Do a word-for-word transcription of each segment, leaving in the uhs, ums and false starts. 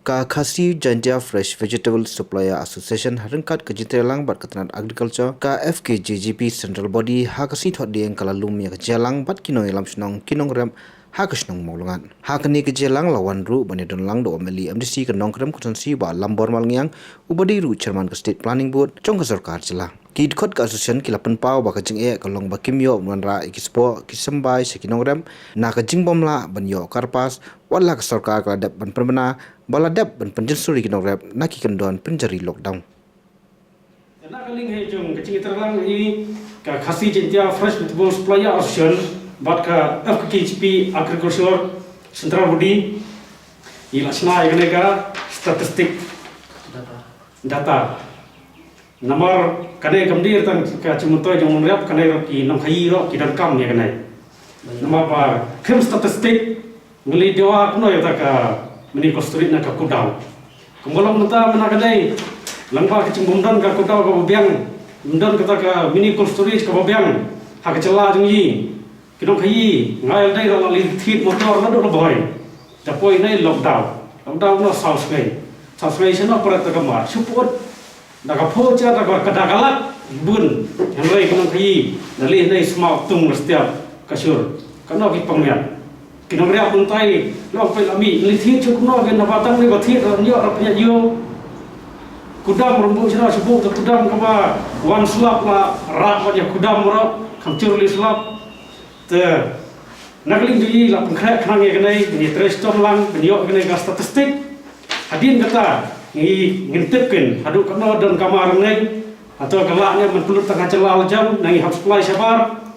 Ka Khasi Jaintia Fresh Vegetable Supplier Association ha ryngkat ka jingtreilang bad ka tnat agriculture, ka F K J G P Central Body, ha ka sngi Thohdieng ka la lum ïa ka jingïalang bad ki nongïalam shnong, ki nongrep ha ka shnong Mawlyngad. Ha kane ka jingïalang la wan ruh ban ïadon lang da u M L A M D C ka Nongkrem Constituency Bah Lambor Malngiang, uba dei ruh Chairman ka State Planning Board jong ka sorkar jylla. Ki dkhot ka association ki la pynpaw ba ka jingeh ka long ba kim ïoh ban wanrah ïa ki spah ki symbai sha ki nongrep na ka jingbymlah ban ïoh kyrpad, wat la ka sorkar ka la dep ban pynbna ba la dep ban pynjynjar ïa ki nongrep na ki kyndon pynjari lockdown. Na ka liang hi jong ka jingïatreilang i ka Khasi Jaintia Fresh Vegetable Supplier Association bad ka F K J P Agriculture Central Body, i la shna ïa kane ka statistic data. Namar kane kam dei tang ka jingmyntoi jong u nongrep, kane ruh ki nongkhaïi ruh ki donkam ïa kane. Namar ba khlem statistic, ngi lei dawa kumno ïa kata ka mini cold storage ne ka godown. Kumba long mynta mynta ka dei, lyngba ka jingbym don ka godown kaba biang, bym don kata ka mini cold storage kaba biang ha ka jylla jong ngi. Ki nongkhaïi nga ïa dei la leit thied motor naduh la bhoi. Da poi ne lockdown. Lockdown noh saw sngi. Saw sngi shen noh pret ka mar. Shu put da ka phew hajar, da ka, da ka lak bun. Hynrei ki nongkhaïi da leit ne smaw tung la stiap ka shur. Ka noh ki pangmiat. Ki nongrep mynta i long peit la mih, leit thied shu kumno, ki naba tang ne ba thied, ïoh rap ïa ïoh. Kudam rumbuk shu, shu buk te kudam kaba wan slap la rak wat ïa kudam ruh, kham jur leit slap. Te na ka liang jong ngi la pynkhreh khnang ïa kane, ngi trei shitom lang ban ïoh kane ka statistic. Hadien kata ngi, ngin tip kein haduh katno don ka mar mynne. Hato ka lah ne ban pynlut tang ha jylla la jong, nang ngi hap supply shabar.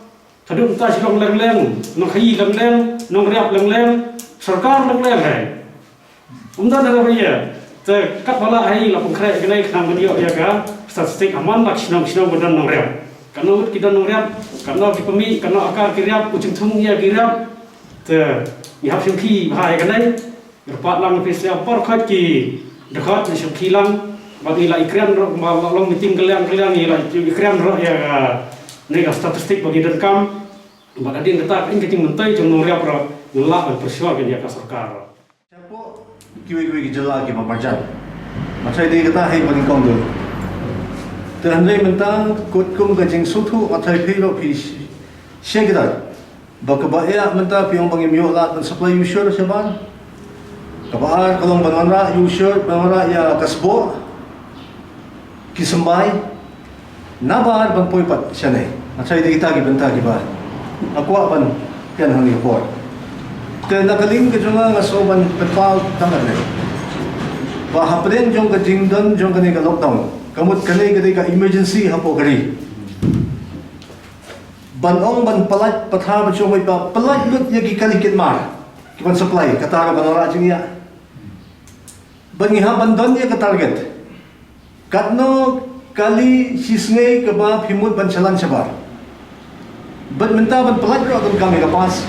Haduh mynta shi long leng leng, nongkhaïi leng leng, nongrep leng leng, sorkar leng leng, hei. Ym don hynrei ba ïa. Te katba lah hi la pynkhreh kane khnang ban ïoh ïa ka statistic ha man la ki shnong shnong ba don nongrep. Katno ngut ki don nongrep, katno ki pynmih, katno akar ki rep, u jingthung ïa ki rep. Te ngi hap shim khie bha ïa kane. Ngi pat lang phi sha por khot ki dkhot ngi shim khie lang. Bad ngi la ïakren ruh ba la long meeting kylliang kylliang, ngi la ïakren ruh ïa kane ka statistic ba ngi donkam. Bad hadien kata ka, ïa ka jingmyntoi jong nongrep ruh ngi lah ban pyrshah ïa ka sorkar ruh. Shapoh kiwei kiwei ki jylla kiba marjan. Nga tharai dei kata hi ba nyngkong dei. Te hynrei mynta katkum ka jingsngewthuh nga tharai phi ruh phi shai kata. Ba kaba ïa mynta phi ong ba ngim ïoh lad ban supply ïa u shur shabar. Kaba ar ka long ban wanrah ïa u shur, ban wanrah ïa ka sboh. Ki symbai. Nabar ban poi pat shane. Nga tharai dei kita ki bynta kiba nga kwah ban pynheh hangne por. Te na ka liang ka jong nga nga sngew ban pynpaw tang katne. Ba hapdeng jong ka jingdon jong kane ka lockdown, ka mut kane ka dei ka emergency hapoh ka ri. Ban ong ban pyllait pathar ba jong ba pyllait lut ïa ki kali kit mar ki ban supply, kata ruh ban wanrah jingïa. Ban ngi hap ban don ïa ka target. Katno kali shi sngi kaba phi mut ban shalan shabar. Bad mynta ban pyllait ruh donkam ïa ka pass.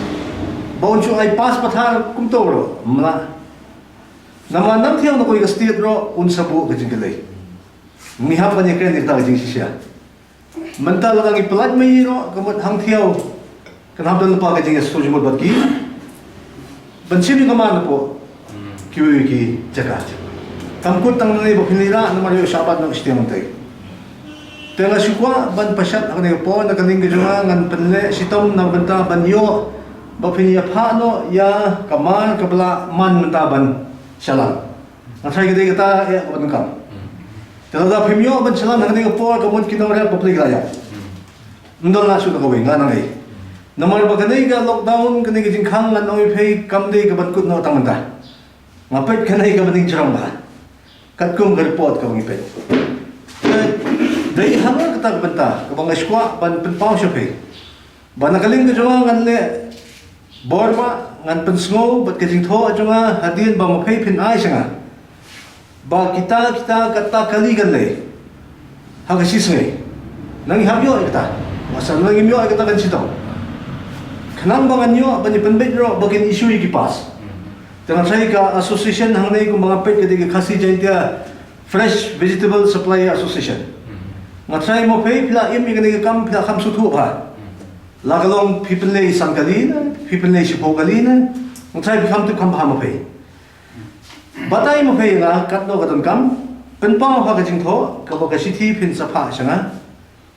Ba un shu ai pass pathar kumto ruh ym lah. Namar nangthiang na kawei ka state ruh un sa buh ka jingkylli. Ngi hap ban ïakren ïa kata ka jingshisha. Mynta lada ngi pyllait ma ngi ruh ka mut hangthiaw kan hap don lypa ka jingïasngewbha bad ki ban shim ïa ka mar napoh kiwei ki jaka. Kam kut tang nangne ba phin ïarap namar ïoh shah bat noh shiteng mynta. Te nga shu kwah ban pashat ha kane ka por, na ka liang ka jong nga ngan pynleh shitom na ka bynta ban ïoh ba phin ïa phah noh ïa ka mar kaba la man mynta ban shalan. Nga tharai ka dei kata ïa kaba donkam. Te lada phim ïoh ban shalan ha kane ka por ka mut ki nongrep bapli ki la ïap. Ym don lah shuh na kawei, nga nangne. Namar ba kane ka lockdown, kane ka jingkhang ngan ong ïa phi kam dei ka ban kut noh tang mynta. Nga peit kane ka ban ïeng jrong bha. Katkum ka report kaba ngi peit. Te dei halor kata ka bynta kaba nga shu kwah ban pynpaw sha phi. Ba na ka liang ka jong nga ngan leh bor ba ngan pynsngew bad ka jingthoh jong nga hadien ba ma phi phin ai sha nga. Ba kita kita kata kali kan leh ha ka shi sngi. Nang ngi hap ïoh ïa kata. Masa nang ngim ïoh ïa kata kan shitom. Khnang ba ngan ïoh ban ïa pynbeit ruh ba kin issue ïa ki pass. Te nga tharai ka association hangne kumba nga peit ka dei ka Khasi Jaintia Fresh Vegetable Supplier Association. Nga tharai ma phi phi la im ïa kane ka kam phi la kham sngewthuh bha. La ka long phi pynleit san kali ne, phi pynleit shiphew kali ne, nga tharai phi kham tip kham bha ma phi. Batai ma phi nga katno ka donkam, pynpaw ha ka jingthoh kaba ka shithi phin sa phah sha nga,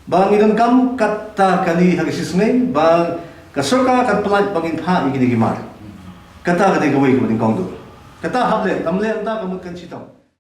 ba ngi donkam katta kali ha ka shisngi, ba ka sorkar kat pyllait ba ngin phah ïa kine ki mar. Kata ka dei kawei kaba nyngkong duh. Kata hap leh, kam leh hangta ka mut kan shitom.